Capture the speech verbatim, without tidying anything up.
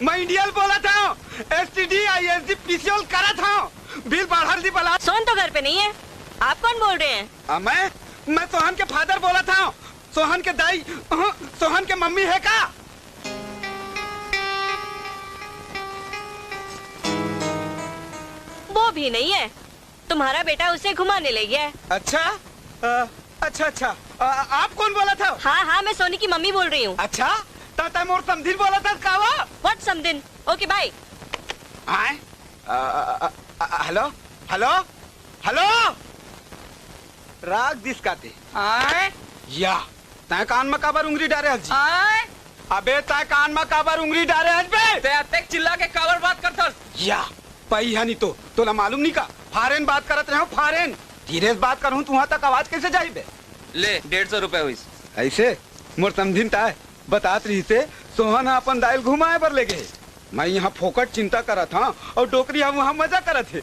मैं इंडियल बोलत हंव, एसटीडी, आईएसडी, पीसीओल करत हंव। बिल बढ़ल दी बला। सोहन तो घर पे नहीं है, आप कौन बोल रहे हैं? आ, मैं, मैं सोहन के फादर बोलत हंव। सोहन के दाई, अहं, सोहन के मम्मी है का? वो भी नहीं है, तुम्हारा बेटा उसे घुमाने ले गया है। अच्छा, अ, अच्छा, अच्छा। अ, आप कौन बोलत हव? हाँ, हाँ, मैं सोनी की मम्मी बोल रही हूँ। अच्छा, त तैं मोर समधिन बोलत हस का वो? What समधिन? OK, bye। आय? अ, अ, अ, अ, हेलो, हेलो, हेलो। राग दिस काते। आय? या, तैं कान म काबर उंगरी डारे हस जी? आय? अबे, तैं कान म काबर उंगरी डारे हस बे? तैं अतेक चिल्ला के काबर बात करथस? या, पई हनी तो, तोला मालूम नहीं का? फॉरेन बात करत रहे हंव, फॉरेन। धीरे से बात करहूं, तुहां तक आवाज कैसे जाही बे? ले, डेढ़ सौ रुपया होइस। ऐसे? मोर समधिन ताय बतात रहिसे, सोहन ह अपन दाई ल घुमाए बर ले गे हे। मैं यहाँ फोकट चिंता करत हंव अउ डोकरी ह वहाँ मजा करत हे।